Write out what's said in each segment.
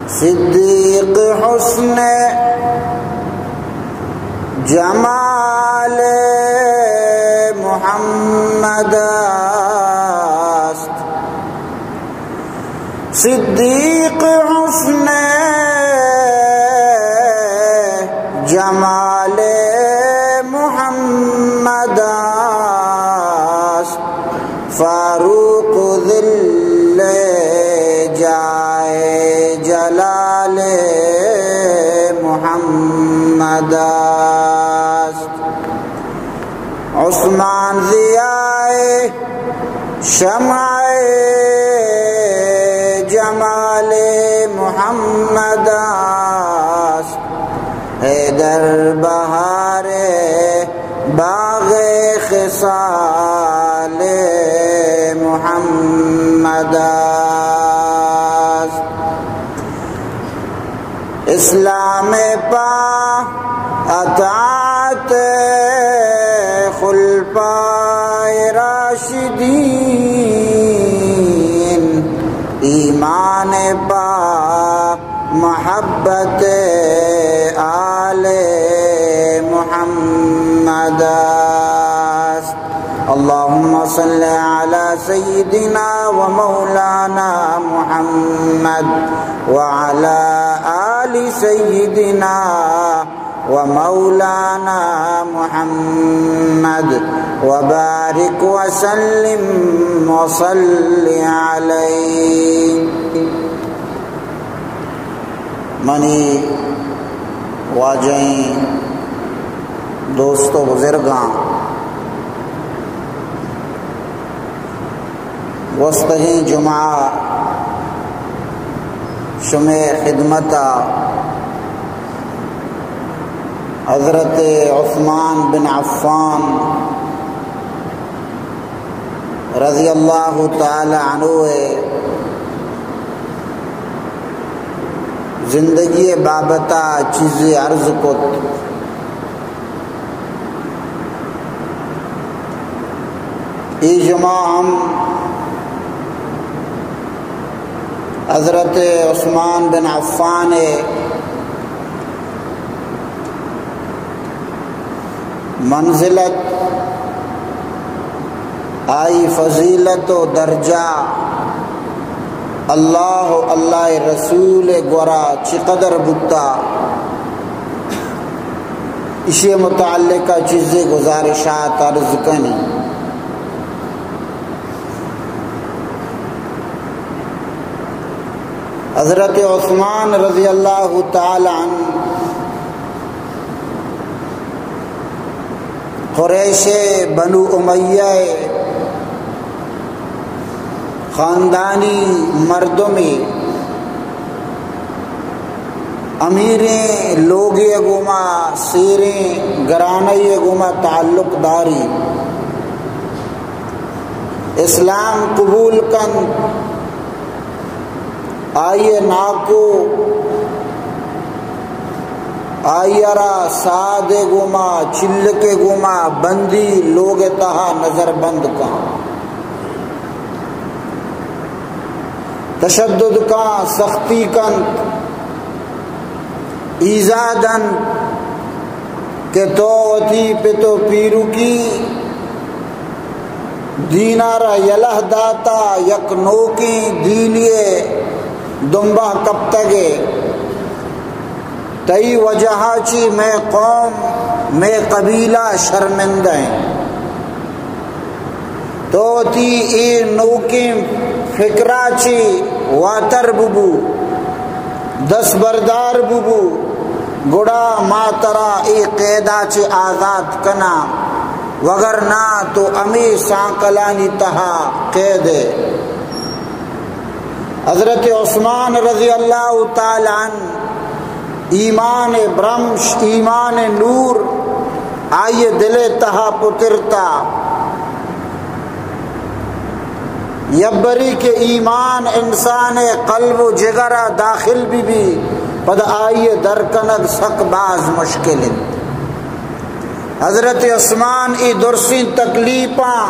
صدیق حسن جمال محمد است، صدیق حسن جمال محمد است، فاروق ظل جاه جلال محمد است. عثمان ضیاء شمع جمال محمد است، حیدر بهار باغ خصال محمد است. اسلام پا اطاعت خلفای راشدین، ایمان پا محبت آل محمد است. اللهم صل على سيدنا ومولانا محمد وعلى آل سيدنا ومولانا محمد وبارك وسلم وصل عليه. منی واجہیں دوست و بزرگاں، گوستگیں جمعہ شمئے خدمت ءَ حضرت عثمان بن عفان رضی اللہ تعالی عنہ ءِ زندگی ءِ بابت ءَ چیزے عرض کت۔ اے جمعہ ہم حضرت عثمان بن عفان ءِ منزلت، آئی فضیلت و درجہ، اللہ و اللہ ءِ رسول ءِ گورا چقدر بوتا، اشی متعلقہ چیزے گزارشات عرض کنی۔ حضرت عثمان رضی اللہ تعالی عنہ قریش بنو امیہ خاندانی مردمے، امیریں لوگے گوما، سیریں گرانئی گوما تعلق داری۔ اسلام قبول کنت، آئی ناکو آئی را سادے گوما، چلکے گوما بندی لوگ تہا نظر بند کن، تشدد کن، سختی کنت، ایذا دنت کہ تو وتی پت و پیرکی دین ءَ را یلہ داتا، یک نوکیں دینی ءِ دمبا کپتگ ئے۔ تئی وجہ ءَ چی مئے قوم، مئے قبیلہ شرمندہ ایں۔ تو وتی اے نوکیں فکر ءَ چی واتر ببو، دست بردار ببو، گڑا ما ترا اے قید ءَ چی آزات کناں، وگرنہ تو ہمے سانکلانی تہا قید ئے۔ حضرت عثمان رضی اللہ تعالی عنہ ایمان برمش، ایمان نور آئی دل تہا پترتا۔ یبری کہ ایمان انسان قلب و جگر داخل بی بی، پد آئی در کنگ سک باز مشکل انت۔ حضرت عثمان ای درسیں تکلیفاں،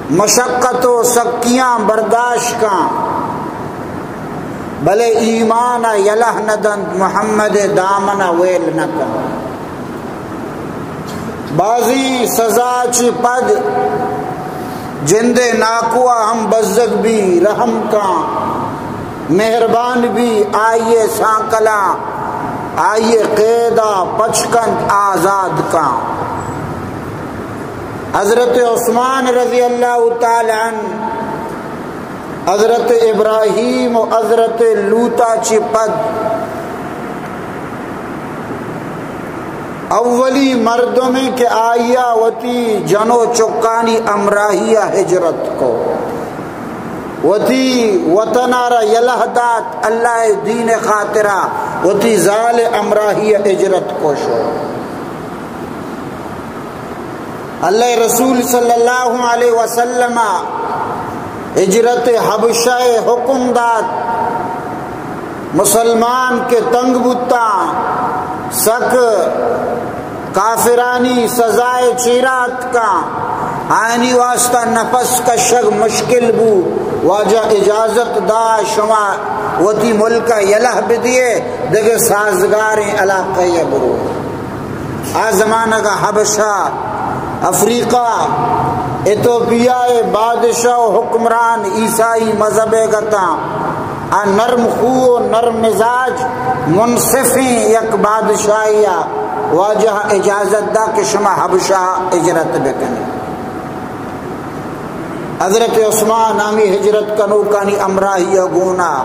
مشقت و سکیاں برداشت کاں۔ بلے ایمان ءَ یلہ نہ دنت، محمد ءِ دامن ءَ ویل نہ کنت۔ بازیں سزا چہ پد جند ءِ ناکو ءَ ہم بزگ بی، رحم کاں، مہربان بی، آئی ءِ سانکلاں، آئی ءِ قید ءَ پچ کنت، آزاد کاں۔ حضرت عثمان رضی اللہ تعالی عنہ حضرت ابراہیم و حضرت لوطا چی پد اولی مردمیں کہ آئیا وتی جن و چکانی امراہیا ہجرت کو، وتی وطنا را یلہ دات، اللہ دین خاطرا وتی زال امراہیا ہجرت کو شو۔ اللہ رسول صلی اللہ علیہ وسلم ہجرت حبشہ حکم دات۔ مسلمان کہ تنگ بوتاں، سک کافرانی سزائے چیرا اتکاں، آیانی واسطہ نفس کشگ مشکل بو۔ واجہ اجازت دا، شما وتی ملک یلہ بدیے، دگہ سازگاریں علاقہ برو۔ آ زمانگ ء حبشہ، افریقہ، ایتھوپیا ء بادشاہ و حکمران عیسائی مذہب ء گتاں۔ آ نرم خو و نرم مزاج منصفیں یک بادشاہی ء واجہ اجازت دا کہ شما حبشہ ہجرت بکنے۔ حضرت عثمان ہمی ہجرت کنوکانی ہمراہی ء گونا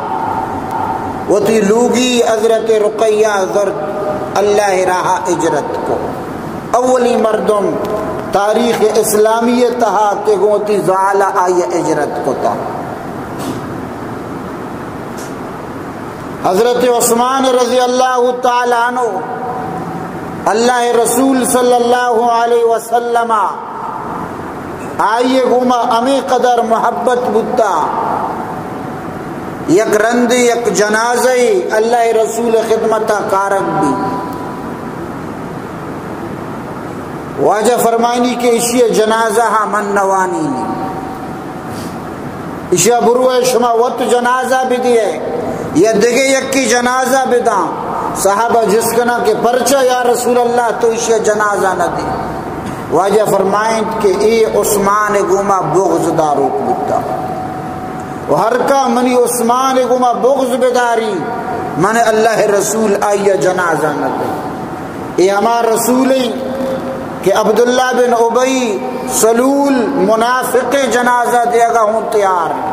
وتی لوگی حضرت رقیہ زرت، اللہ راہ ہجرت کو۔ اولی مردم تاریخ اسلامی تہا کہ گوں وتی زال آئی ہجرت کتا۔ حضرت عثمان رضی اللہ تعالی عنہ، اللہ رسول صلی اللہ علیہ وسلم آئی گوما ہمیں قدر محبت بوتا، یک رندے یک جنازہ اللہ رسول خدمتا کارگ بی۔ واجہ فرمائنی کہ اشی جنازہ ہا من نوانی نی۔ اشیا بروئے شما وت جنازہ بدیئے یا دگہ یکی جنازہ بداں۔ صحابہ جست کنا کہ پرچا یا رسول اللہ تو اشیا جنازہ نہ دی؟ واجہ فرمائنت کہ اے عثمان گوما بغض داروک بوتا، و ہر کا منی عثمان گوما بغض بداری، من اللہ رسول آئی جنازہ نہ دی۔ اے ہما رسول ایں کہ عبداللہ بن ابی سلول منافق جنازہ دیگا ہوں تیار ایں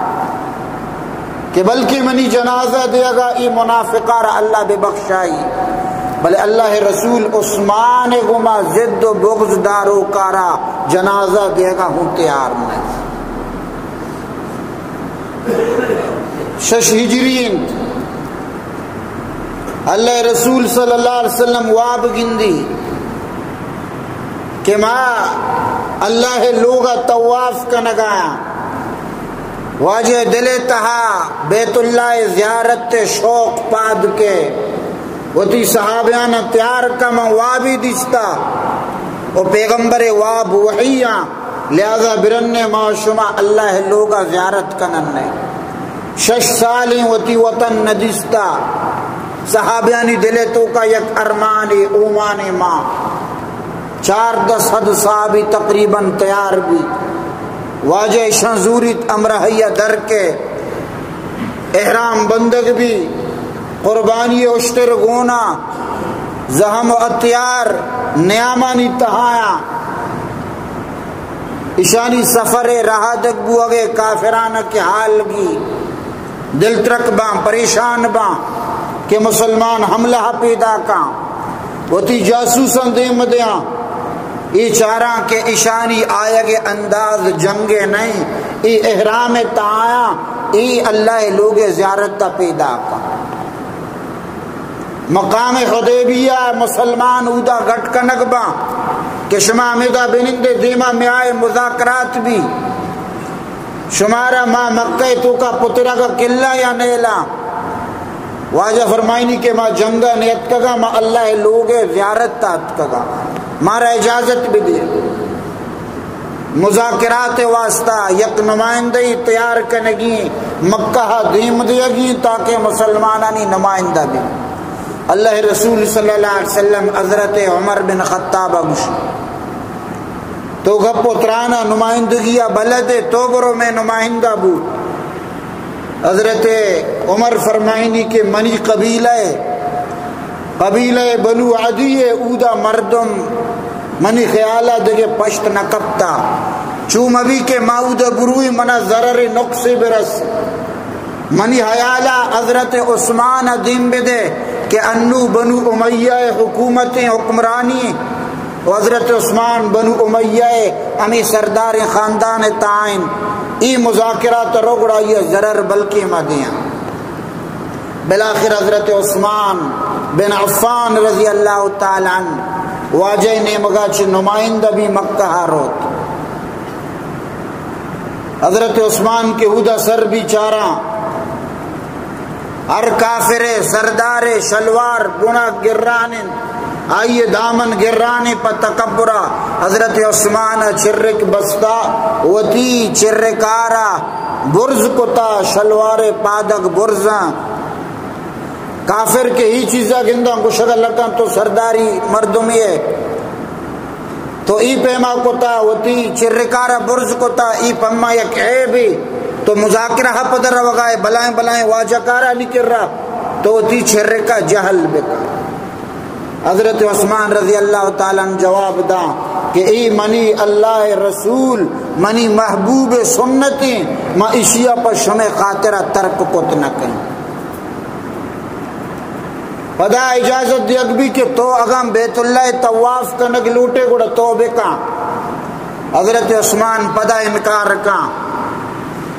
کہ بلکہ منی جنازہ دیگا اے منافقا را اللہ ببخشائی، بلے اللہ رسول عثمان گوما ضد و بغض داروکارا جنازہ دیگا ہوں تیار نہ۔ شش ہجری انت۔ اللہ رسول صلی اللہ علیہ وسلم واب گندی کہ ما اللہ لوگا طواف کنگایا۔ واجہ دل تہا بیت اللہ زیارت شوق پاد کے وتی صحابیان تیار کا، من وابی دیستا و پیغمبر واب وحیاں۔ لہذا برنے ما شما اللہ لوگا زیارت کننے۔ شش سالیں وتی وطن ندیستا۔ صحابیانی دل توکا یک ارمانے، اومانے ما۔ چاردہ سد صحابی تقریباً تیار بی۔ واجہ اشان زوریت امرہیا در کے۔ احرام بندگ بی، قربانی اشتر گونا، زہم و اتیار نیامانی تہایا۔ اشانی سفر رہادگ بوگے کافران کے حال گی، دل ترک باں، پریشان باں کہ مسلمان حملہ پیدا کاں۔ وتی جاسوساں دیم دیاں، اے چاراں کہ اشانی آیگ انداز جنگ نئیں، اے احرام تہایاں، اے اللہ لوگ زیارت تا پیدا کاں۔ مقام حدیبیہ مسلمان اودا گٹ کنگ باں کہ شما ہمیدا بنندے، دیما میائے مذاکرات بی۔ شمارا ما مکہ توکا پترگ قلعہ یا نیلا؟ واجہ فرمائنی کہ ما جنگا نیتکگا، ما اللہ لوگ زیارت تا اتکگا، مارا اجازت بدے۔ مذاکرات واسطہ یک نمائندہ تیار کنگی، مکہ ءَ دیم دیگی تاکہ مسلمانانی نمائندہ بی۔ اللہ رسول صلی اللہ علیہ وسلم حضرت عمر بن خطاب ءَ گوشی، تو گپ و تران ءَ نمائندگی ءَ بلد ئے، تو برو مئے نمائندہ بو۔ حضرت عمر فرمائنی کہ منی قبیلہ ءَ، قبیلہ بنو عدی ءَ، اودا مردم منی خیال ءَ دگہ پشت نہ کپتا۔ چو مبی کہ ما اودا بروی منا ضرر نقصے برس۔ منی حیال ءَ حضرت عثمان ءَ دیم بدے کہ انو بنو امیہ ءِ حکومتیں حکمرانی و حضرت عثمان بنو امیہ ءِ ہمے سرداریں خاندان ءِ تہا انت، اے مذاکرات ءَ رو گڑا آئی ءَ ضرر بلکیں ما دیاں۔ بالآخر حضرت عثمان بن عفان رضی اللہ تعالی عنہ واجہ ءِ نیمگا چہ نمائندہ بی مکہ ءَ روت۔ حضرت عثمان کہ اودا سر بی چاراں، ہر کافر ءِ سردار ءِ شلوار بنا گران انت، آئی ءِ دامن گران انت۔ پہ تکبر ءَ حضرت عثمان ءَ چرک بستا، وتی چرکارا برز کتا، شلوار ءِ پادگ برزاں۔ کافر کہ ہی چیزا گنداں، گوشگا لگاں تو سرداری مردمے ئے، تو ای پیما کتا، وتی چرکارا برز کتا، ای پما یک عیبے، تو مذاکرہ ءَ پد روگا ئے، بلائیں بلائیں واجہ کارانی کرا، تو وتی چرکا جہل بکن۔ حضرت عثمان رضی اللہ تعالی عنہ جواب داں کہ ای منی اللہ ءِ رسول، منی محبوب ءِ سنتیں، ما اشیا پہ شمے خاطرا ترک کت نہ کئیں۔ پدا اجازت دیگ بی کہ تو اگاں بیت اللہ ءِ طواف کنگ لوٹے گڑا تو بکاں۔ حضرت عثمان پدا انکار کاں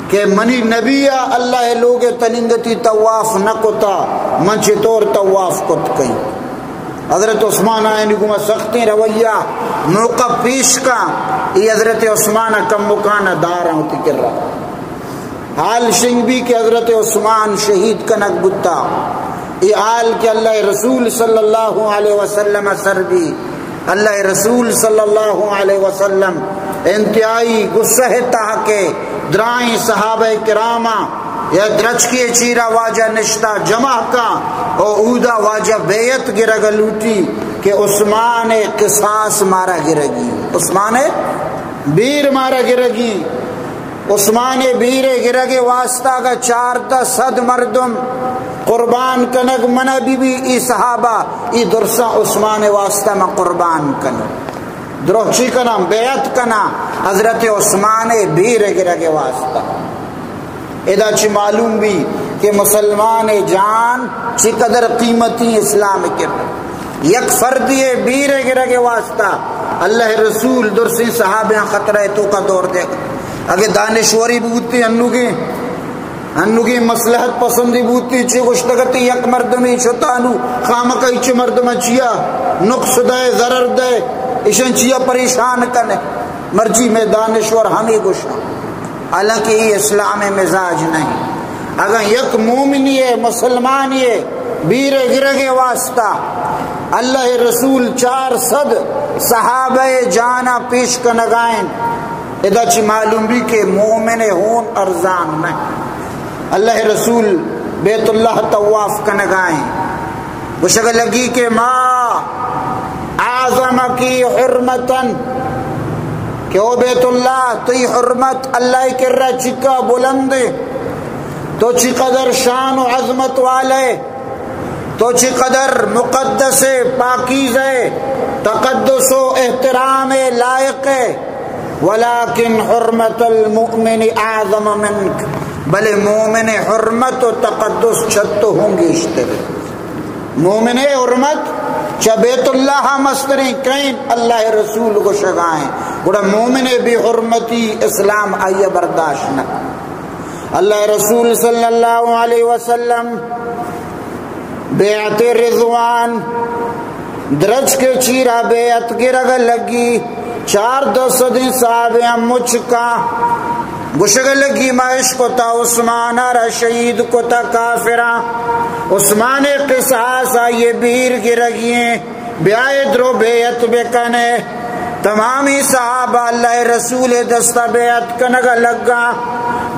کہ منی نبی ءَ اللہ ءِ لوگ ءِ تننگتی طواف نہ کتا، من چطور طواف کت کئیں؟ حضرت عثمان آیانی گوما سختیں رویہ، موقع پیش کاں، ای حضرت عثمان ءَ کمکان ءَ داراں وتی کرا۔ حال شنگ بی کہ حضرت عثمان شہید کنگ بوتا۔ ای حال کہ اللہ ءِ رسول صلی اللہ علیہ وسلم ءَ سر بی، اللہ ءِ رسول صلی اللہ علیہ وسلم انتہائی غصہ ءِ تہا کہ درائیں صحابہ کراماں یا درچکے چیرا واجہ نشتا جمع کاں، او اودا واجہ بیعت گرگ لوٹی کہ عثمان ءِ قصاص مارا گرگی، عثمان ءِ بیر مارا گرگی۔ عثمان ءِ بیر ءِ گرگ ءِ واسطہ اگاں چاردہ سد مردم قربان کنگ منع بی بی، ای صحابہ ای درساں عثمان ءِ واسطہ من قربان کناں۔ دروہ چی کناں؟ بیعت کناں حضرت عثمان ءِ بیر ءِ گرگ ءِ واسطہ۔ ادا چی معلوم بی کہ مسلمان ءِ جان چی قدر قیمتی اسلام ءِ کرا۔ یک فردی ءِ بیر ءِ گرگ ءِ واسطہ اللہ ءِ رسول درسیں صحابیاں خطرہ ءِ توکا دور دیگ۔ اگہ دانشوری بوتی، انوگیں، انوگیں مصلحت پسندی بوتی، چی گوشتگ اتی یک مردمی شتا نو خامخا اچ مردم چیا نقص دے، ضرر دے، اشان چیا پریشان کنے؟ مرچی مئے دانشور ہمے گوشاں۔ حالانکہ اے اسلام ءِ مزاج نہیں۔ اگاں یک مومنی ءِ، مسلمانی ءِ بیر ءِ گرگ ءِ واسطہ اللہ ءِ رسول چار سد صحابہ ءِ جانا پیش کنگائیں، ادا چی معلوم بی کہ مومن ءِ ہون ارزان نہ۔ اللہ ءِ رسول بیت اللہ طواف کنگائیں۔ گوشگ لگی کہ ما اعظمکی حرمتاً، کہ او بیت اللہ، تئی حرمت اللہ ءِ کرا چکا بلند ایں، تو چی قدر شان و عظمت والے، تو چی قدر مقدس ئے، پاکیزہ ئے، تقدس و احترام ءِ لائق ئے، ولکن حرمت المؤمن اعظم منک، بلے مومن ءِ حرمت و تقدس چہ تو ہوں گیشتر۔ مومن ءِ حرمت چہ بیت اللہ ءَ مستریں کئیں، اللہ ءِ رسول گوشگائیں۔ گڑا مومن ءِ بے حرمتی اسلام آئی ءَ برداشت نہ۔ اللہ ءِ رسول صلی اللہ علیہ وسلم بیعت رضوان، درچک ءِ چیرا بیعت گرگ لگی، چاردہ سدیں صحابیاں مچ کاں۔ گوشگ لگی، ما اشکتا عثمان ءَ را شہید کتا کافراں۔ عثمان ءِ قصاص آئی ءِ بیر گرگی ایں۔ بیائے درو بیعت بکنے۔ تمامی صحابہ اللہ ءِ رسول ءِ دستا بیعت کنگ لگا۔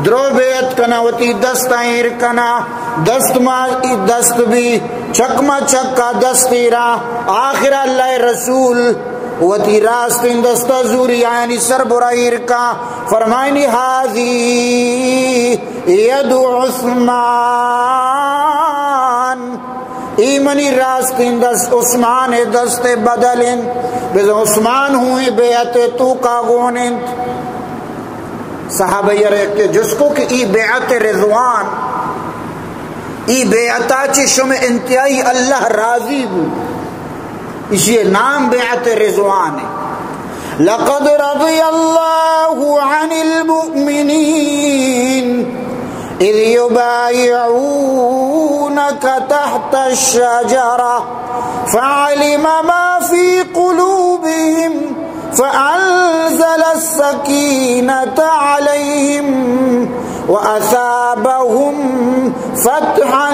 درو بیعت کنا، وتی دست ایر کنا، دست ما دست بی، چک ما چکا دست ایرا۔ آخر اللہ رسول وتی راستین دستا زوری آیانی سر برا ایر کا، فرمائنی، هذه يد عثمان، ای منی راستین دست، عثمان دست بدل انت، بزن عثمان ہوں ای بیعت توکا گون انت۔ صحابہ یرے کہ جست کو کہ ای بیعت رضوان، ای بیعتا چی شم انتہائی اللہ راضی بو، اسی نام بیعت رضوان ہے۔ لقد رضي الله عن المؤمنين إذ يبايعونك تحت الشجرة فعلم ما في قلوبهم فأنزل السكينة عليهم وأثابهم فتحا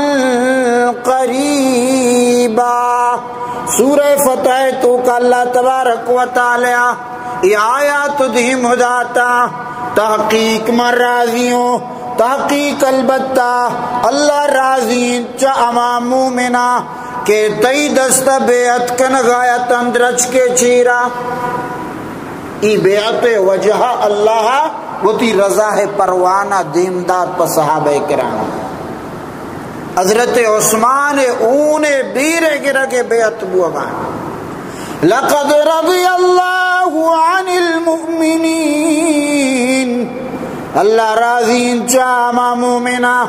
قريبا۔ سورہ فتح توکا اللہ تبارک و تعالی ای آیات دیم داتا، تحقیق من راضی ہوں، تحقیق البتہ اللہ راضی انت چہ ہما مومنا کہ تئی دست بیعت کنگا اتن درچکے چیرا۔ ای بیعت وجہ اللہ وتی رضا پروانہ دیم دات پہ صحابہ کرام۔ حضرت عثمان اون بیر گرگ بیعت بوگا۔ لقد رضي الله عن المؤمنين، اللہ راضی انت چہ ہما مومنا،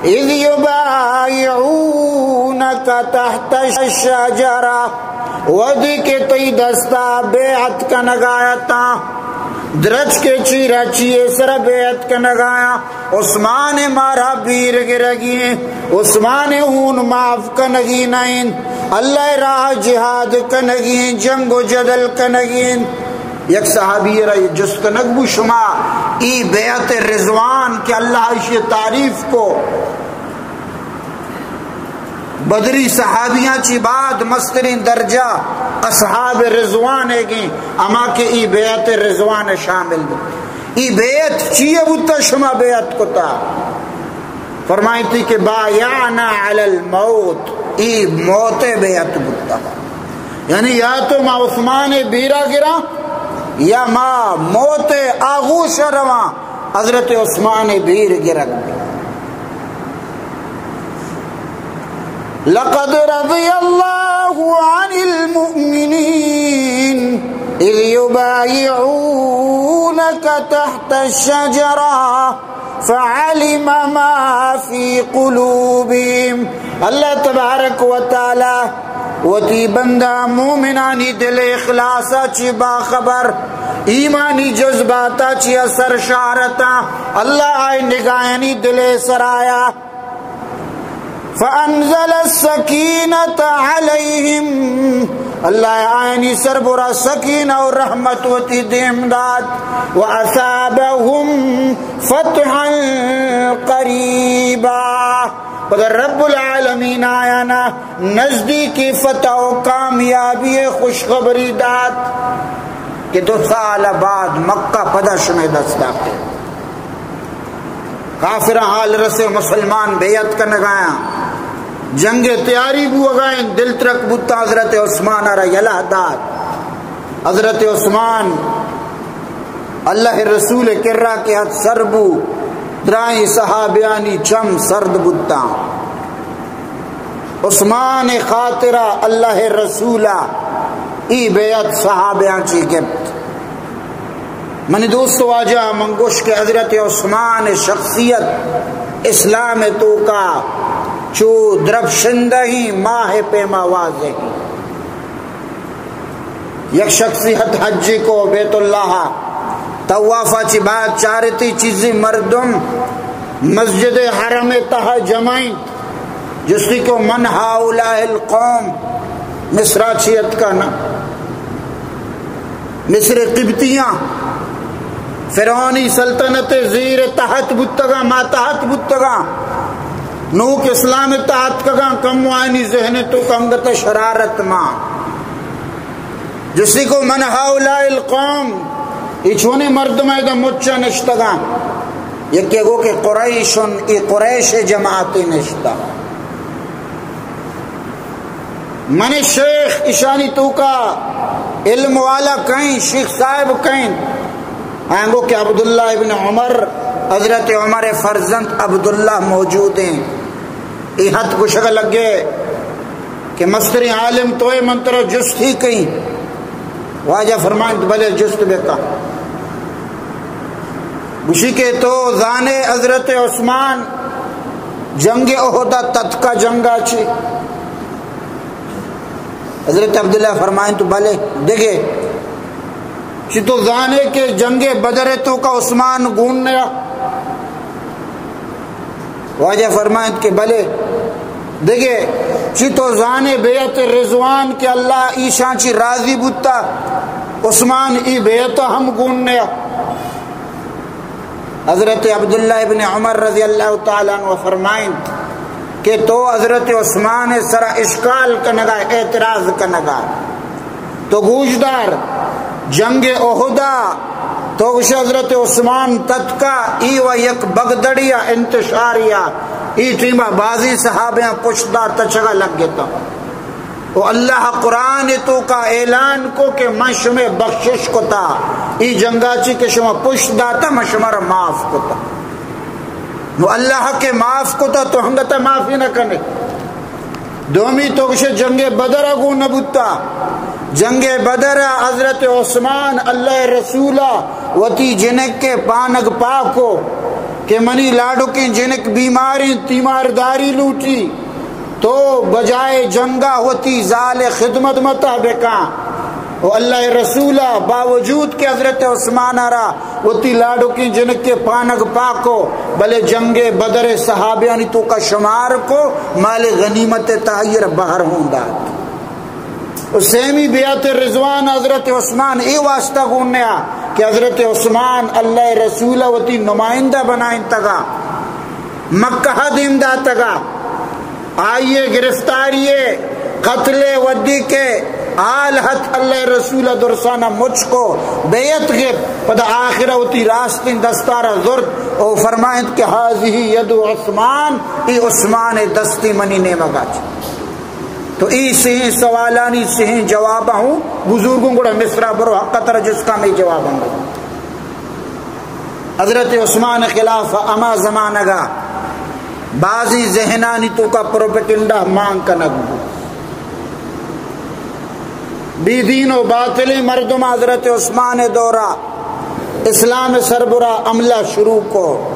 إذ يبايعونك تحت الشجرة، وہدے کہ تئی دستا بیعت کنگا اتاں، درچکے چیرا چیے سر بیعت کنگایا۔ عثمان مارا بیر گرگی، عثمان ہون معاف کنگی نہ انت، اللہ راہ جہاد کنگی، جنگ و جدل کنگی۔ یک صحابی را یہ جست کنگ بو، شما ای بیعت رضوان کہ اللہ اشی تعریف کو، بدری صحابیاں چی بعد مسترین درجہ اصحاب رضوان ہے گی، اما کہ ای بیعت رضوان شامل بو۔ ای بیعت چیئے بوتا شما بیعت کتا؟ فرمائیتی کہ بایعنا علی الموت، ای موت بیعت بوتا۔ یعنی یا تو ما عثمان بیرا گرا یا ما موت آغوش رواں۔ حضرت عثمان بیر گرگ۔ لقد رضي الله عن المؤمنين إذ يبايعونك تحت الشجرة فعلم ما في قلوبهم۔ اللہ تبارک و تعالی وتی بندہ مومنانی دل اخلاصا چی باخبر، ایمانی جذباتا چی سرشارتا، اللہ آئی نگاہانی دل سرایا۔ فأنزل السكينة عليهم، اللہ آیانی سر برا سکینہ و رحمت وتی دیم دات، وأثابهم فتحا قريبا، پدا رب العالمین آیانا نزدیکی فتح و کامیابی خوشخبری دات کہ دو سال بعد مکہ پدا شمے دستا کئیت۔ کافراں حال رسے، مسلمان بیعت کنگایاں، جنگ تیاری بوگائیں، دل ترک بوتا، حضرت عثمان را یلہ دات۔ حضرت عثمان اللہ رسول کرا کہ ات سر بو، درائیں صحابیانی چم سرد بوتاں۔ عثمان خاطرہ اللہ رسولا ای بیعت صحابیاں چی گپت۔ منی دوست واجہ، من گوش کہ حضرت عثمان شخصیت اسلام توکا چو درپشندہ ہی ماہ پیما واضح ہی۔ یک شخصی حت حجی کو بیت اللہ، طوافا چی بعد چارتی چیزی مردم مسجد حرم تہا جمعیں، جستی کو من هؤلاء القوم، مصرا چی اتکا نا، مصر قبطیاں، فرعونی سلطنت زیر تحت بوتگاں، ماتحت بوتگاں، نوک اسلام تحت کگاں، کم وانی ذہن تو کنگت شرارت ما۔ جسی کو من هؤلاء القوم، ای چونے مردم ایدا مچا نشتگاں۔ یکے گو کہ قریشن، ای قریش جماعت نشتا۔ من شیخ اشانی توکا علم والا کئیں، شیخ صاحب کئیں؟ آنگو کہ عبداللہ ابن عمر، حضرت عمر فرزند عبداللہ موجود ہیں۔ ای حد گشگ لگے کہ مستریں عالم توئے، من ترا جست ہی کئیں۔ واجہ فرمائنت، بلے جست بکا۔ گوشی کہ تو زانے حضرت عثمان جنگ احد ء تتکا جنگا چی؟ حضرت عبداللہ فرمائنت، بلے۔ دگے چی تو زانے کہ جنگ بدر توکا عثمان گون نیا؟ واجہ فرمائنت کہ بلے۔ دگہ چی تو زانے بیعت رضوان کہ اللہ ایشاں چی راضی بوتا، عثمان ای بیعت ہم گون نیا۔ حضرت عبداللہ ابن عمر رضی اللہ تعالی عنہ فرمائنت کہ تو حضرت عثمان سرا اشکال کنگا، اعتراض کنگا۔ تو گوش دار، جنگ احدا تو گوشے حضرت عثمان تتکا، ای و یک بگدڑیا، انتشاریا، ای ٹیما بازیں صحابیاں پشت دار تچگا لگتا۔ و اللہ قرآن توکا اعلان کو کہ من شمے بخشش کتا، ای جنگا چی کہ شما پشت داتا من شما را معاف کتا۔ نو اللہ کہ معاف کتا تو ہنگتا معافی نہ کنے۔ دومی تو گوشے جنگ بدر ء گوں نہ بوتا۔ جنگ بدر ء حضرت عثمان اللہ رسول ء وتی جنک کے پانگ پاکو کہ منی لاڈکیں جنک بیماریں، تیمارداری لوٹی، تو بجائے جنگا وتی زال خدمت متا بکاں۔ و اللہ رسول ء باوجود کہ حضرت عثمان ء را وتی لاڈکیں جنک کے پانگ پاکو، بلے جنگ بدر صحابیانی توکا شمار کو، مال غنیمت تہیر بہر ہوں دات۔ و سیمی بیعت رضوان حضرت عثمان اے واسطہ گون نیا کہ حضرت عثمان اللہ رسول وتی نمائندہ بنائنتگا، مکہ دیم داتگا۔ آئی ء گرفتاری ء قتل ء ودی کہ آل ہت اللہ رسول ء درسان ء مچ کو، بیعت گپت، پدا آخر ء وتی راستیں دستار ء زرت او فرمائنت کہ هذه يد عثمان، ای عثمان ء دستی منی نیمگا چ۔ تو ای سہیں سوالانی سہیں جواب ہوں بزرگوں گڑا مصرا برو حق تر جس کا میں جواب ہوں۔ حضرت عثمان خلاف ہما زمانگا بازیں ذہنانی توکا پروپیگنڈا مان کنگ بو۔ بی دین و باطلیں مردم حضرت عثمان دورا اسلام سربرا حملہ شروع کو۔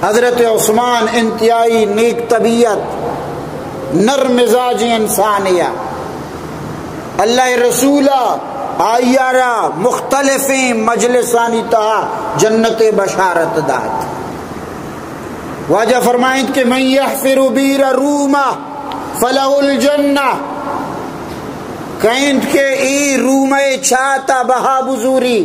حضرت عثمان انتہائی نیک طبیعت، نرم مزاجیں انسانے۔ اللہ رسول آئی ء را مختلفیں مجلسانی تہا جنت ء بشارت دات۔ واجہ فرمائنت کہ من يحفر بئر رومة فله الجنة، کئینت کہ ای رومئے چاتا بہا بزوری،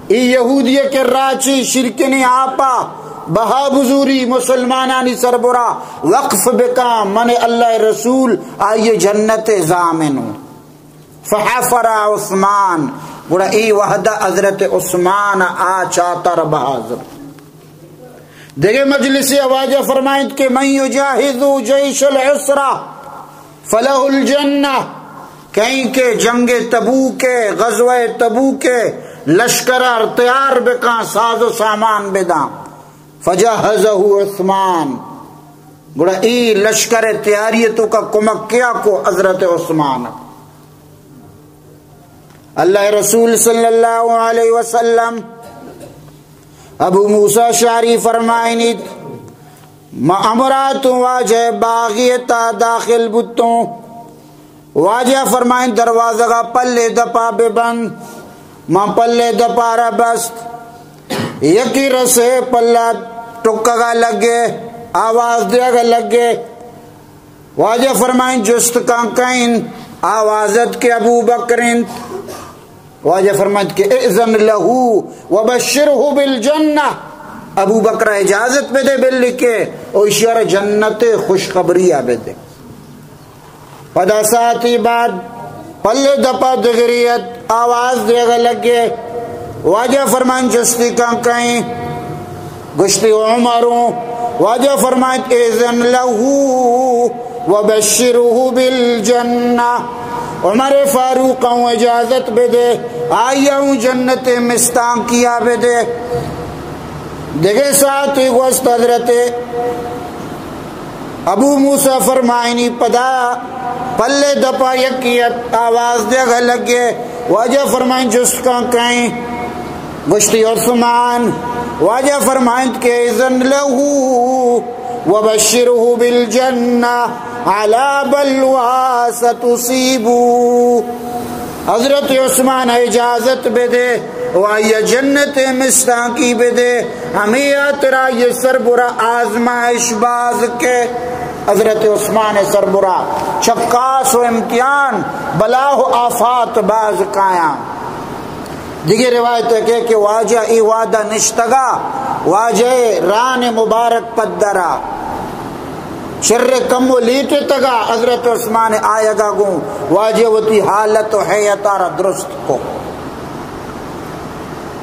ای یہودی ء کرا چی شرکنی آپا بہا بزوری، مسلمانانی سربرا وقف بکاں، من اللہ رسول آئی جنت ضامن ہوں۔ فحفر عثمان، گڑا ای وحدہ حضرت عثمان آ چاتر بہا زرت۔ دگہ مجلس واجہ فرمائنت کہ من يجهز جيش العسرة فله الجنة، کہیں کہ جنگ تبوک ء، غزوہ تبوک ء لشکر ء تیار بکاں، ساز و سامان بداں۔ فجهزه عثمان، گڑا ای لشکر ء تیاری ء توکا کمک کیا کو؟ حضرت عثمان۔ اللہ رسول صلی اللہ علیہ وسلم، ابو موسیٰ شعری فرمائنیت، ما امراتوں واجہ باغی تا داخل بوتوں۔ واجہ فرمائن، دروازگا پلے دپا ببند۔ ما پلے دپا را بست۔ یکی رسے پلہ ٹکگا لگے، آواز دیگا لگے۔ واجہ فرمائن، جست کن کئین؟ آواز ات کہ ابو بکر انت۔ واجہ فرمائن کہ اذن له وبشره بالجنة، ابو بکر اجازت بدے بلکہ او اشی ء را جنت خوشخبری ء بدے۔ پدا ساعتی بعد پلے دپا دگری ات، آواز دیگا لگے۔ واجہ فرمائن، جستی کن کئین؟ گوشتی عمر، واجہ فرمائیت: اذن له وبشره بالجنة۔ عمر فاروق ءَ اجازت بدے، آئی ءَ جنت ءِ مستانکی ءَ بدے۔ دگہ ساعتے گوست، حضرت ابو موسیٰ فرمائنی، پدا پلے دپا یکے ات، آواز دیگا لگے، واجہ فرمائن: جست کن کئیں؟ گوشتی: عثمان۔ واجہ فرمائنت کہ اذن له وبشره بالجنة على بلوى ستصيبه۔ حضرت عثمان ءَ اجازت بدے و آئی ءَ جنت ءِ مستانکی بدے، ہمے ہاترا یہ سربرا آزمائش باز کے۔ حضرت عثمان ءِ سربرا چکاس و امتحان، بلا و آفات باز کایاں۔ دگہ روایت ءَ کہ، کہ واجہ اے وہدا نشتگا، واجہ ءِ ران مبارک پدرا، چر کمو لیٹتگا، حضرت عثمان آیگا گوں واجہ وتی حالت و ہیئتا را درست کو۔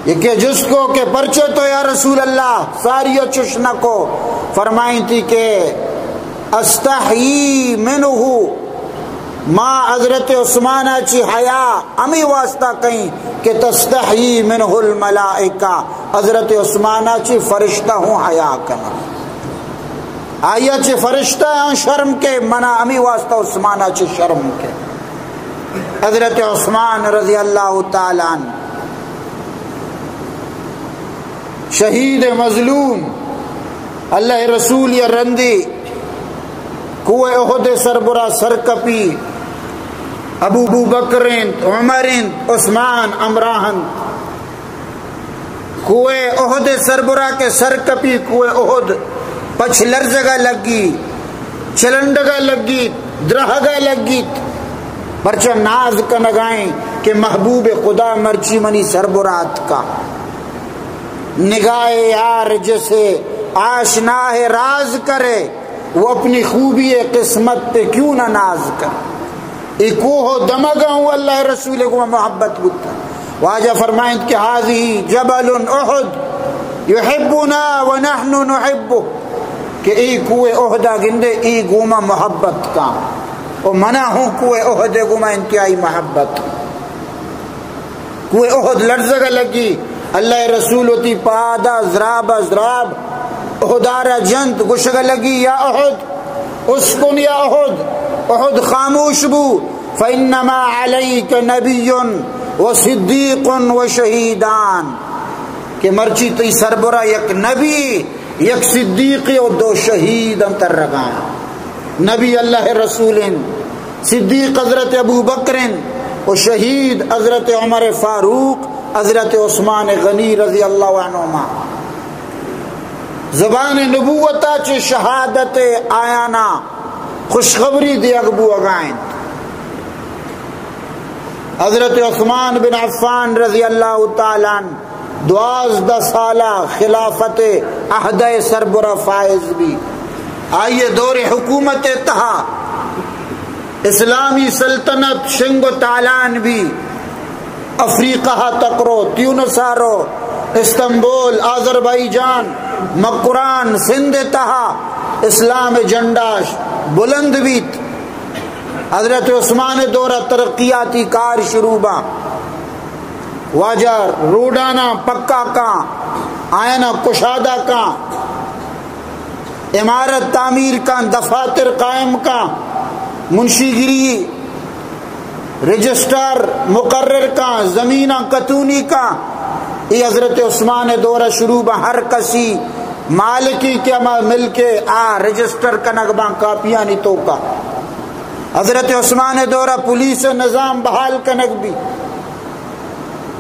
یکے جست کو کہ پرچے تو یا رسول اللہ ساری چش نہ کو؟ فرمائنتی کہ استحیی منہ، ما حضرت عثمانا چی حیا ہمے واسطہ کئیں کہ تستحیی منہ الملائکہ، حضرت عثمانا چی فرشتہ ہوں حیا کناں۔ آئی ءَ چہ فرشتہ آں شرم کے، منا ہمے واسطہ عثمان ءَ چہ شرم کے۔ حضرت عثمان رضی اللہ تعالی عنہ، شہید مظلوم، اللہ رسول یا رندی کوہ احد سربرا سرکپی، ابو، ابو بکر انت، عمر انت، عثمان ہمراہ انت۔ کوہ احد سربرا کہ سر کپی، کوہ احد پچ لرزگا لگی، چلنڈگا لگیت، درہگا لگیت، پرچا ناز کنگائیں کہ محبوب خدا مرچی منی سربرا اتکا۔ نگاہ یار جسے آشنا ہے راز کرے، وہ اپنی خوبی قسمت پہ کیوں نہ ناز کرے۔ اے کوہ و دمگ ہوں اللہ رسول گوں محبت بوتا۔ واجہ فرمائنت کہ هذه جبل احد يحبنا ونحن نحبه، کہ اے کوہ احدا گندے، اے گوما محبت کاں، و منا ہوں کوہ احد گوما انتہائی محبت۔ کوہ احد لرزگا لگی، اللہ رسول وتی پادا زراب زراب احدارا جنت، گوشگا لگی، یا احد، اسکن یا احد، احد خاموش بو، فإنما عليك نبي وصديق وشهيدان، کہ مرچی تئی سربرا یک نبی، یک صدیقی و دو شہید انت ترگاں۔ نبی اللہ رسول انت، صدیق حضرت ابو بکر انت و شہید حضرت عمر فاروق، حضرت عثمان غنی رضی اللہ عنہما۔ زبان نبوتا چہ شہادت آیانا خوشخبری دیگ بوگا انت۔ حضرت عثمان بن عفان رضی اللہ تعالی عنہ دوازدہ سالہ خلافت عہدہ سربرا فائز بی۔ آئی دور حکومت تہا اسلامی سلطنت شنگ و تالان بی۔ افریقہ تکرو، تیونسا رو، استنبول، آذربائیجان، مکران، سندھ تہا اسلام جنڈاش بلند بیت۔ حضرت عثمان دورہ ترقیاتی کار شروع باں۔ واجہ روڈانا پکا کاں، آیانا کشادہ کاں، عمارت تعمیر کاں، دفاتر قائم کاں، منشیگری رجسٹر مقرر کاں، زمیناں کتونی کاں۔ اے حضرت عثمان دورہ شروع باں، ہر کسی مالکی کہ ہما ملک آ رجسٹر کنگ باں کاپیانی توکا۔ حضرت عثمان دورہ پولیس نظام بحال کنگ بی،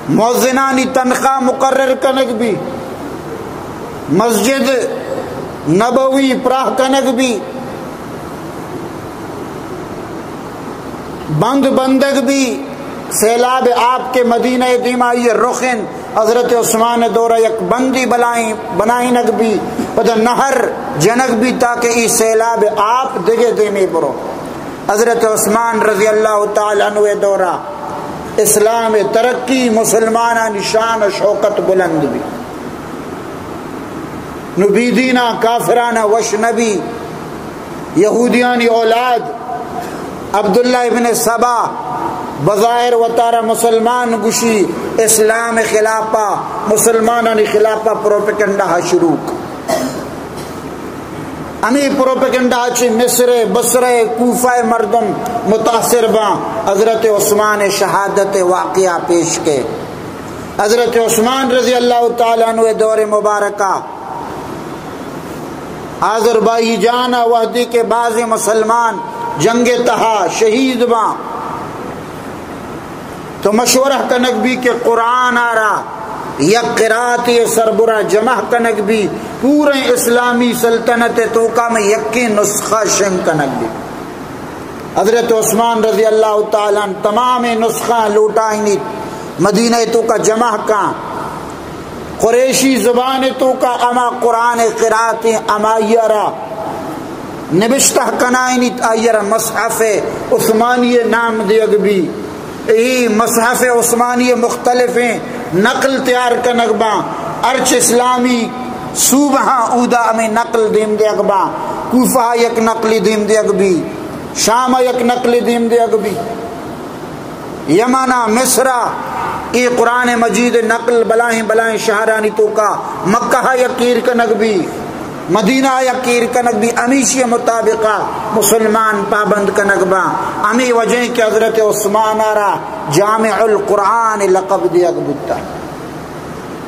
مؤذنانی تنخواہ مقرر کنگ بی، مسجد نبوی پراہ کنگ بی، بند بندگ بی۔ سیلاب آپ کہ مدینہ دیما آئی رخ انت، حضرت عثمان دورہ یک بندی بلائیں بنائینگ بی، پدا نہر جنگ بی تاکہ ای سیلاب آپ دگہ دیمے برو۔ حضرت عثمان رضی اللہ تعالی عنہ دورہ اسلام ترقی، مسلمانانی شان و شوکت بلند بی۔ نو بی دینا کافرانا وش نبی۔ یہودیانی اولاد عبداللہ ابن سبا بظاہر وتارا مسلمان گشی، اسلام خلافا، مسلمانانی خلافا پروپیگنڈا شروع ک۔ ہمے پروپیگنڈا چہ مصر، بصرہ، کوفہ مردم متاثر باں۔ حضرت عثمان شہادت واقعہ پیش کے۔ حضرت عثمان رضی اللہ تعالی عنہ دور مبارکہ آذربائیجان ء وہدے کہ بعض مسلمان جنگ ء تہا شہید باں، تو مشورہ کنگ بی کہ قرآن آرا یک قرآتے سربرا جمع کنگ بی، پوریں اسلامی سلطنت ء توکا میں یکیں نسخہ شنگ کنگ بی۔ حضرت عثمان رضی اللہ تعالی عنہ تمام نسخہ لوٹائینیت، مدینہ توکا جمع کاں۔ قریشی زبان توکا ہما قرآن قرآتیں ہمائی را نبشتہ کنائینیت، آئی را مصحف عثمانی نام دیگ بی۔ ای مصحف عثمانی مختلفیں نقل تیار کنگ باں۔ ہرچ اسلامی صوبہاں اودا ہمیں نقل دیم دیگ باں۔ کوفہ یک نقلی دیم دیگ بی، شام یک نقلی دیم دیگ بی۔ یمن ء مصر ء اے قرآن مجید نقل بلاہیں بلاہیں شہرانی توکا، مکہ ء یک ایر کنگ بی، مدینہ ء یک ایر کنگ بی، ہمیشی مطابق ء مسلمان پابند کنگ باں۔ ہمے وجہ کہ حضرت عثمان ء را جامع القرآن لقب دیگ بوتا۔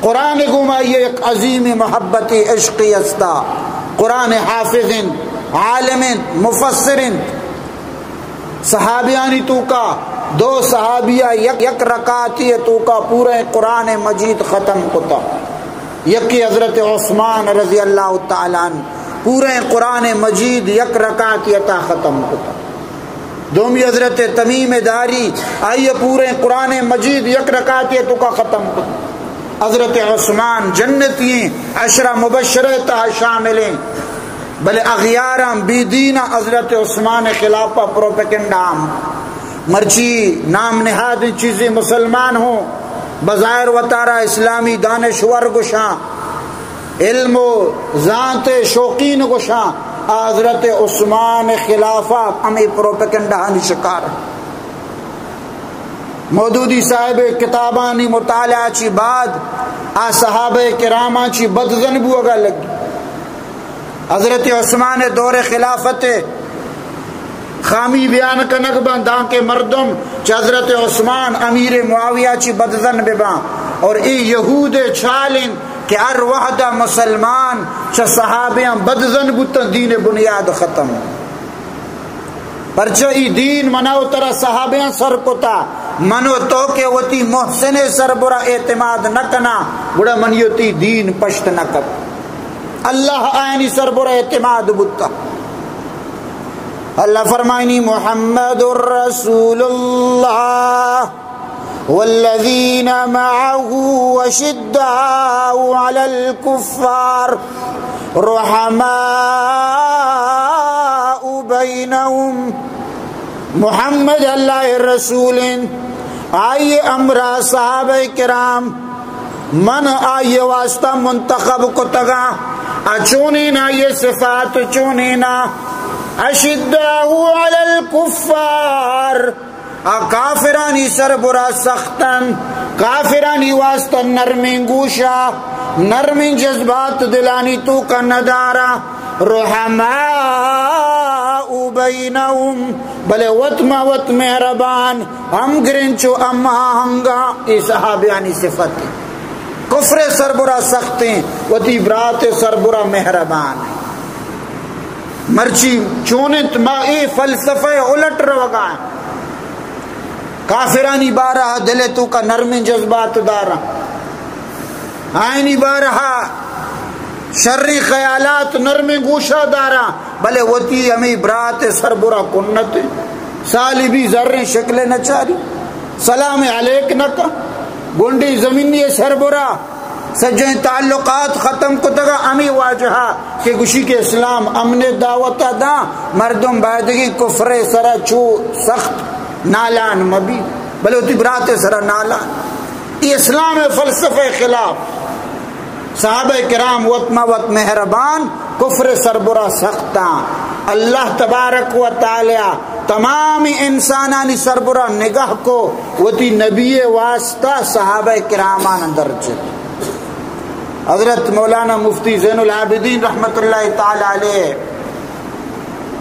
قرآن گوما یک عظیم محبت عشقی استا۔ قرآن حافظ انت، عالم انت، مفسر انت۔ صحابیانی توکا دو صحابیہ یک، یک رکعتی توکا پورے قرآن مجید ختم کتا۔ یکی حضرت عثمان رضی اللہ تعالی عنہ پورے قرآن مجید یک رکعتی تا ختم کتا۔ دومی حضرت تمیم داری، آئی پورے قرآن مجید یک رکعتی توکا ختم کتا۔ حضرت عثمان جنتی ہیں، عشرہ مبشرہ تہا شامل ہیں۔ بلے اغیاراں بی دین حضرت عثمان خلاف پروپیگنڈا ہم۔ مرچی نام نہاد چیزیں مسلمان ہوں، بظاہر وتارا اسلامی دانشور گشاں، علم و زانت شوقین گشاں، آ حضرت عثمان خلاف ہمیں پروپیگنڈا ہانی شکار۔ مودودی صاحب کتابانی مطالعہ چی بعد آ صحابہ کراماں چی بدزن بوگا لگی۔ حضرت عثمان دور خلافت خامی بیان کنگ باں، دانکہ مردم چہ حضرت عثمان امیر معاویہ چی بدزن بباں۔ اور اے یہود چال انت کہ ہر وہد مسلمان چہ صحابیاں بدزن بوتن، دین بنیاد ختم۔ پرچہ ای دین منا و ترا صحابیاں سر کتا، من و تو کہ وتی محسن سربرا اعتماد نہ کنا، گڑا منی و تی دین پشت نہ کپ۔ اللہ آیانی سربرا اعتماد بوتا۔ اللہ فرمائنی، محمد رسول اللہ والذین معه اشداء علی الکفار رحماء بینهم۔ محمد اللہ رسول انت، آئی ہمراہ صحابہ کرام، من آئی واسطہ منتخب کتگاں۔ ا چونین آئی صفات چونینا، اشداء علی الکفار، آ کافرانی سربرا سختن، کافرانی واسطہ نرمیں گوشا، نرمیں جذبات دلانی توکا ندارا۔ رحماء بینهم، بلے وت ما وت مہربان، ہم گرنچ و ہم آہنگا۔ اے صحابیانی صفت۔ کفر سربرا سختیں، وتی برات سربرا مہربان۔ مرچی چونت ما اے فلسفہ الٹ روگا۔ کافرانی بارہ دل توکا نرمیں جذبات داراں، آئینی بارہ شریں خیالات نرمیں گوشا داراں، بلے وتی ہمیں برات سربرا کنت، سالی بی زریں شکل نچاری، سلام علیک نکا، گنڈی زمینی سربرا سجہیں تعلقات ختم کتگا۔ ہمے واجہا کہ گوشی کہ اسلام امن دعوت داں، مردم بایدگی کفر سرا چو سخت نالان مبی، بلے وتی برات سرا نالان۔ اے اسلام فلسفہ خلاف۔ صحابہ کرام وت ما وت مہربان، کفر سربرا سختاں۔ اللہ تبارک و تعالی تمام انسانانی سربرا نگاہ کو، وتی نبی واسطہ صحابہ کراماں درجت۔ حضرت مولانا مفتی زین العابدین رحمت اللہ تعالی علیہ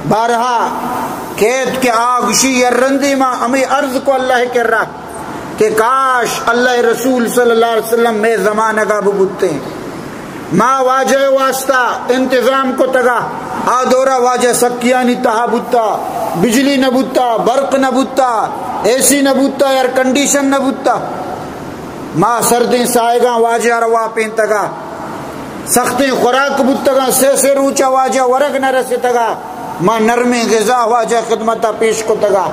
بارہا کیت کہ آ گشی، یر رندی ما ہمے عرض کو اللہ کرا کہ کاش اللہ رسول صلی اللہ علیہ وسلم مئے زمانگا ببوتیں، ما واجہ واسطہ انتظام کتگا۔ آ دورا واجہ سکیانی تہا بوتا، بجلی نہ بوتا، برق نہ بوتا، اے سی نہ بوتا، ایئر کنڈیشن نہ بوتا۔ ما سردیں ساہگاں واجہ را واپینتگا، سختیں خوراک بوتگاں، سے سے روچا واجہ ورگ نہ رستگا۔ ما نرمیں غذا واجہ خدمتا پیش کتگا،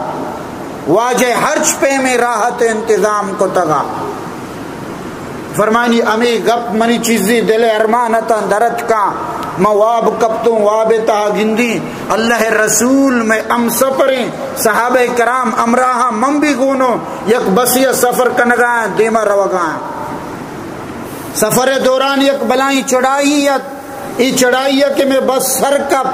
واجہ ہرچ پیمیں راحت انتظام کتگا۔ فرمانی، ہمے گپ منی چیزی دل ارمانتاں درتکاں۔ من واب کپتوں، واب تہا گندی اللہ رسول مئے ہم سفریں، صحابہ کرام ہمراہاں، من بھی گونو یک بسے سفر کنگا، دیما روگا۔ سفر دوران یک بلائیں چڑھائی ات، ای چڑھائی کہ میں بس سر کپ،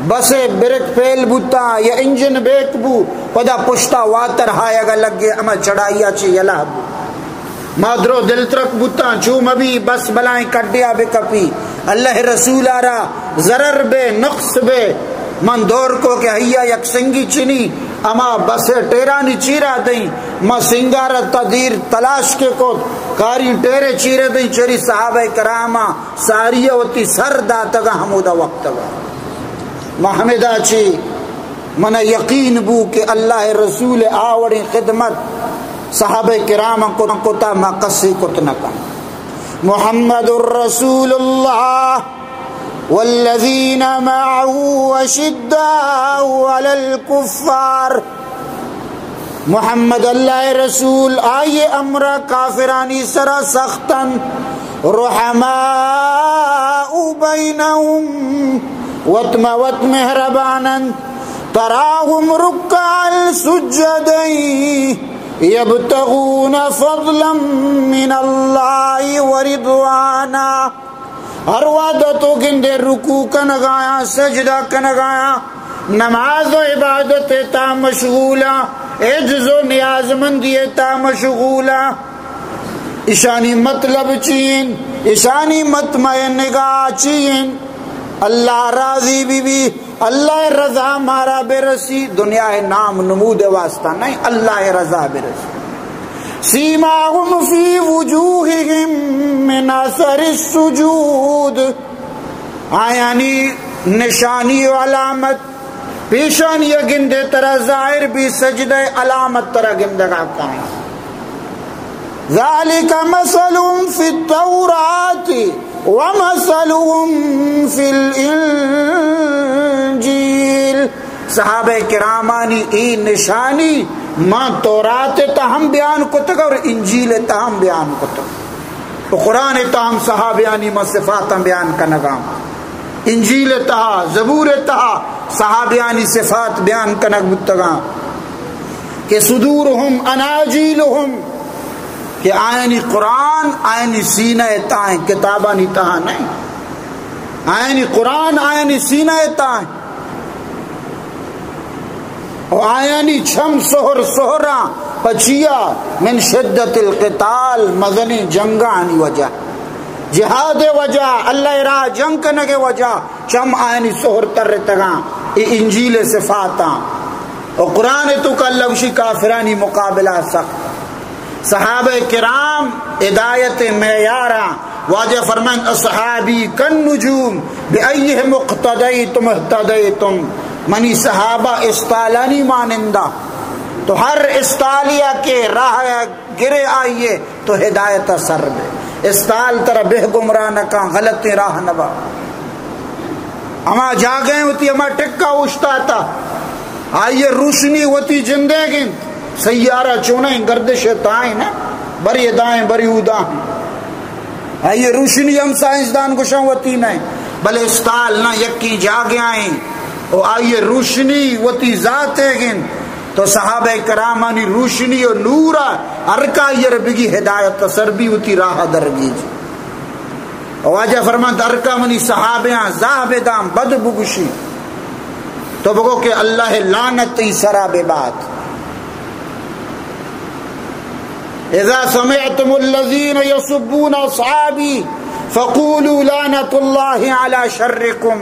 بس بریک فیل بوتا یا انجن بیک بو، پدا پشتا واتر ہایگا لگے، ہما چڑھائی چی یلہ بو۔ ما درو دلترک بوتاں، چو مبی بس بلائیں کڈیا بکپی، اللہ رسول آرا ضرر بے، نقص بے۔ من دور کو کہ ہیا یک سنگی چنی، اما بس ٹیرانی چیرا دئیں۔ ما سنگارا تا دیر تلاش کے کو، کاری ٹیرے چیرے دئیں، چری صحابہ کراما ساری وتی سر داتگا ہمودا وقتگا۔ ما ہمدا چی منا یقین بو کہ اللہ رسول آوڑیں خدمت صحابہ کرام کت، کتا ما کسے کت نہ کن۔ محمد رسول اللہ والذین معه اشداء علی الکفار۔ محمد اللہ رسول آئی امرا کافرانی سرا سختن، رحماء بینهم، وت ما وت مہربانن، تراهم رکعا سجدا یبتغون فضلا من اللہ ورضوانا۔ ہر وہد تو گندے رکوع کنگایاں، سجدہ کنگایاں، نماز و عبادت تا مشغولاں، عجز و نیازمندی تا مشغولاں۔ اشانی مطلب چین؟ اشانی مطمع نگاہ چین؟ اللہ راضی بی بی، اللہ رضا مارا برسی، دنیا نام نمود واسطہ نہیں، اللہ رضا برسی۔ سیماهم فی وجوههم من اثر السجود۔ آیانی نشانی و علامت پیشانی گندے ترا ظاہر بی، سجدہ علامت ترا گندگا کائیں۔ ذالک مثلهم فی التوراۃ ومثلهم فی الانجیل۔ صحابہ کرامانی ای نشانی ما تورات تا ہم بیان کتگ اور انجیل تا ہم بیان کتگ۔ تو قرآن تا ہم صحابیانی ما صفاتاں بیان کنگاں۔ انجیل تہا، زبور تہا صحابیانی صفات بیان کنگ بوتگاں کہ صدورهم اناجیلهم، کہ آیانی قرآن آیانی سینہ تہا، کتابانی تہا نہیں، آیانی قرآن آیانی سینہ تہا۔ و آیانی چم سہر سہراں۔ پچیا؟ من شدت القتال، مزنیں جنگانی وجہ، جہاد وجہ، اللہ راہ جنگ کنگ وجہ چم آیانی سہر ترتگاں۔ اے انجیل صفاتاں۔ و قرآن تو کا اللہ گوشی کافرانی مقابلہ سخت۔ صحابہ کرام ہدایت معیاراں۔ واجہ فرمائن، اصحابی کالنجوم بأیہم اقتدیتم اہتدیتم۔ منی صحابہ استالانی مانندہ، تو ہر استالیا کہ راہ گرے آئیے تو ہدایت سر بے۔ استال ترا بہ گمراہ نہ کن، غلطیں راہ نہ با۔ ہما جاگہ وتی ہما ٹکا اوشتاتا، آئیے روشنی وتی جندے گند۔ سیارہ چونیں گردش تائیں نہ، بری دائیں بری اوداں۔ آئیے روشنی ہم سائنسدان گوشاں وتی نہ، بلے استال نہ، یکی جاگہ آئیں۔ و آئیے روشنی وتی ذات گند۔ تو صحابہ کرامانی روشنی و نورا ہر کا یر بگی ہدایت سر بی، وتی راہ درگیج۔ واجہ فرمانت، ہر کا منی صحابیاں زاہ بداں، بد بگوشی، تو بگو کہ اللہ لعنت تئی سرا ببات۔ اذا سمعتم الذين يسبون اصحابي فقولوا لعنت الله على شركم۔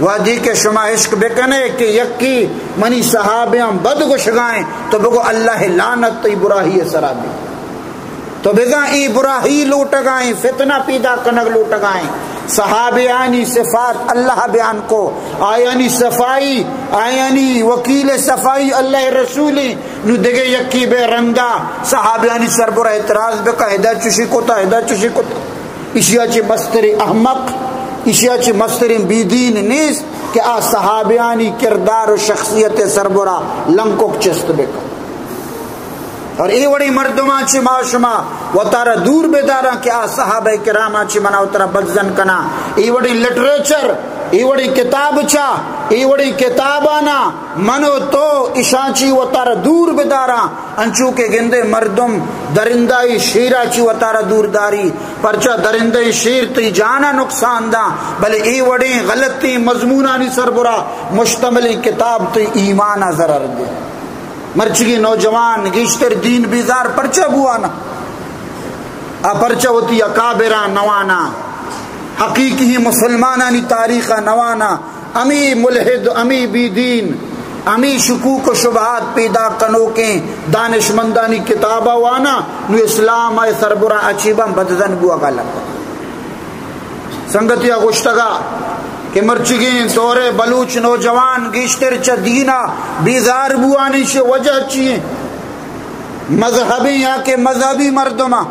وہدی کہ شما اشک بکنے کہ یکی منی صحابیاں بد گوشگائیں، تو بگو اللہ لعنت تئی براہی سرا بی۔ تو بزاں اے براہی لوٹگائیں، فتنہ پیدا کنگ لوٹگائیں۔ صحابیانی صفات اللہ بیان کو، آیانی صفائی، آیانی وکیل صفائی اللہ رسولی۔ نو دگہ یکی بے رندا صحابیانی سربرا اعتراض بکا، ادا چشی کتا، ادا چشی کتا۔ اشیا چی مستریں احمق، اشیا چی مستریں بی دین نیست کہ آ صحابیانی کردار و شخصیت سربرا لنکک چست بکا۔ اور اے وڑیں مردماں چی ما شما وتارا دور بداراں کہ آ صحابہ کراماں چی منا وتارا بدزن کنا۔ اے وڑیں لٹریچر، اے وڑیں کتاب چا، اے وڑیں کتابانا من و تو اشاں چی وتارا دور بداراں۔ انچو کہ گندے مردم درندہ شیرا چی وتارا دور داری، پرچا درندہ شیر تئی جانا نقصان داں، بلے اے وڑیں غلطیں مضمونانی سربرا مشتملیں کتاب تئی ایمانا ضرر دے۔ مرچگی نوجوان گیشتر دین بیزار پرچا بوانا؟ آ پرچا وتی اکابراں نوانا، حقیقی مسلمانانی تاریخا نوانا؟ ہمے ملحد، ہمے بی دین، ہمے شکوک و شبہات پیدا کنوکیں دانشمندانی کتابا وانا، نو اسلام ء سربرا اچیباں بدزن بوگا لگا۔ سنگتیا گوشتگا کہ مرچگیں دورے بلوچ نوجوان گیشتر چہ دینا بیزار بوانی شے وجہ چی ایں؟ مذہبی یا کہ مذہبی مردماں،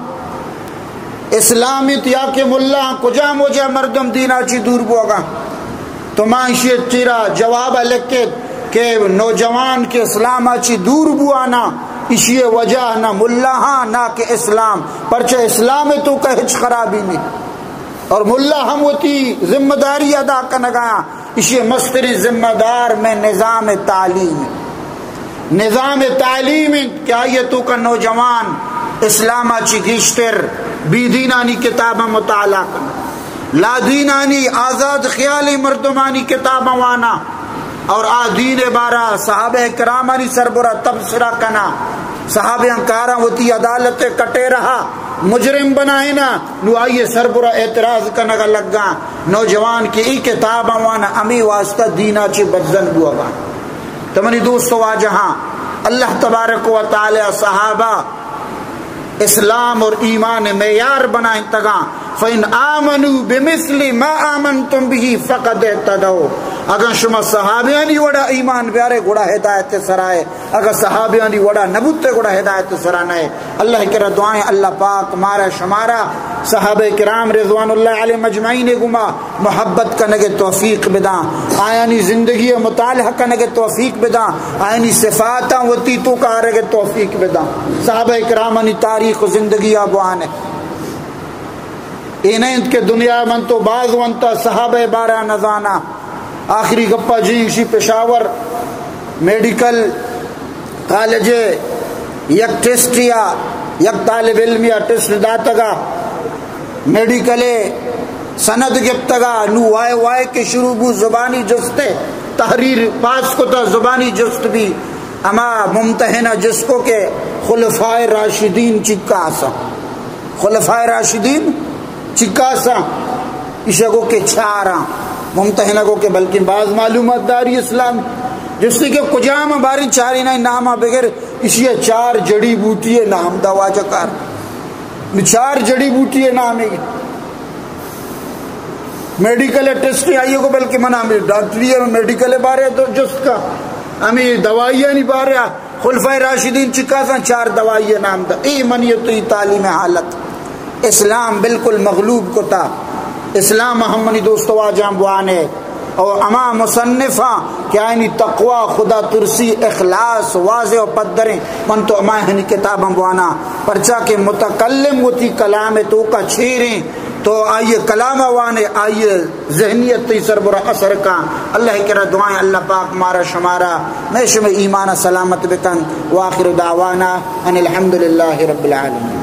اسلام انت یا کہ ملا، کجام وجہ مردم دینا چی دور بوگا؟ تو ما اشی چیرا جواب لکھت کہ نوجوان کہ اسلام چی دور بوانا، اشی وجہ نہ ملا ہاں نہ کہ اسلام، پرچہ اسلام تو کہ ہچ خرابی نہیں۔ اور ملا ہم وتی ذمہ داری ادا کنگا، اشی مستریں ذمہ دار میں نظام تعلیم، نظام تعلیم انت کہ آئی توکا نوجوان اسلام چی گیشتر بی دینانی کتاباں مطالعہ کن، لا دینانی آزاد خیالی مردمانی کتاباں وانا، اور آ دین بارا صحابہ کرامانی سربرا تبصرہ کنا، صحابیاں کاراں وتی عدالت کٹے رہا مجرم بنائینا۔ نو آئی سربرا اعتراض کنگا لگا، نوجوان کہ ای کتاباں وانا ہمے واسطہ دینا چی بدزن بوگا۔ تو منی دوست و واجہاں، اللہ تبارک و تعالی صحابہ اسلام اور ایمان معیار بنائینتگاں۔ فَإِنْ آمَنُوا بِمِثْلِ مَا آمَنْتُمْ بِهِ فَقَدِ اهْتَدَوْا۔ اگر شما صحابیانی وڑا ایمان بیارے، گڑا ہدایت سرائے۔ اگاں صحابیانی وڑا نہ بوتے، گڑا ہدایت سرا نئے۔ اللہ کرا دعائیں، اللہ پاک مارا شمارا صحابہ کرام رضوان اللہ علیہم اجمعین گما محبت کنگ توفیق بداں، آیانی زندگی مطالعہ کنگ توفیق بداں، آیانی صفاتاں وتی توکا آرگ توفیق بداں۔ صحابہ کرامانی تاریخ و زندگی بوانے۔ اے نہ انت کہ دنیا من تو باز ونتا صحابہ بارا نزانا۔ آخری گپا جی ایشی، پشاور میڈیکل کالج یک ٹیسٹ یا یک طالب علم یا ٹیسٹ داتگا، میڈیکل سند گپتگا، نو وائے وائے کہ شروع بو زبانی جستے، تحریر پاس کتا زبانی جست بی، اما ممتحنہ جست کو کہ خلفائے راشدین چکاسا، خلفائے راشدین چکاسا؟ ایشا گو کہ چاراں۔ ممتحنہ گو کہ بلکن باز معلومات داری اسلام۔ جستی کہ کجام باریں چاریناں ناما بگر، ایشی چار جڑی بوٹی نام دا واجہ کار۔ نو چار جڑی بوٹی نام ہے۔ میڈیکل ٹیسٹ آئیے کو، بلکہ منا ہمیں ڈاکٹری ہے، میڈیکل بارے تو جست کا، ہمیں دوائیانی بارے۔ خلفائے راشدین چکاساں؟ چار دوائی نام دا۔ اے منی تو ای تعلیم حالت۔ اسلام بالکل مغلوب کتا۔ اسلام ہم منی دوست واجہاں بوانے۔ او اما مصنفاں کہ آئینی تقوی، خدا ترسی، اخلاص واضح و پدریں، من تو اما ہنی کتاباں بوانا، پرچا کہ متکلم وتی کلام توکا چیریں، تو آئیے کلام وانے، آئیے ذہنیت تئی سر برا اثر کا۔ اللہ کرا دعائیں، اللہ پاک مارا شمارا، میں شمے ایمان سلامت بکن۔ وآخر دعوانا ان الحمد للہ رب العالمین۔